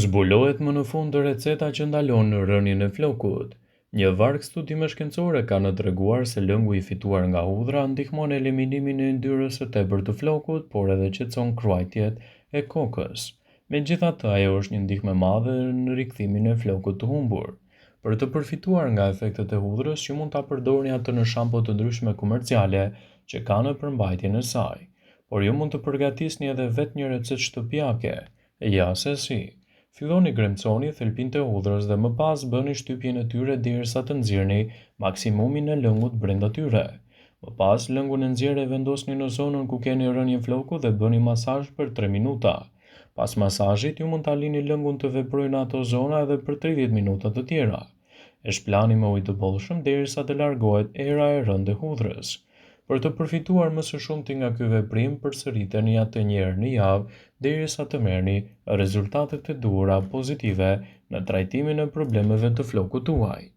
Zbulohet më në fund receta që ndalon rënien e flokut. Një varg studime shkencore kanë treguar se lëngu i fituar nga hudhra ndihmon eliminimin e yndyrës së tepërt të flokut, por edhe qetëson kruajtjet e kokës. Megjithatë, ajo është një ndihmë e madhe në rikthimin e flokut të humbur. Për të përfituar nga efektet e hudhrës, ju mund ta përdorni atë në shampo të ndryshme komerciale që kanë përmbajtjen e saj. Por ju mund të përgatisni edhe vetë një recetë shtëpiake. Ja se si. Filloni gremconi thelpinjtë e hudhrës dhe më pas bëni shtypjen e tyre derisa të nxirrni maksimumin e lëngut brenda tyre. Më pas, lëngun e nxjerrë e vendosni në zonën ku keni rënie floku dhe bëni masazh për 3 minuta. Pas masazhit, ju mund ta lini lëngun të veprojë në ato zona edhe për 30 minuta të tjera. E shplani me ujë të bollshëm derisa të largohet era e rëndë e hudhrës. Për të përfituar më së shumti nga ky veprim, përsëriteni atë një herë në javë derisa të merrni rezultatet e duhura pozitive në trajtimin e problemeve të flokut tuaj.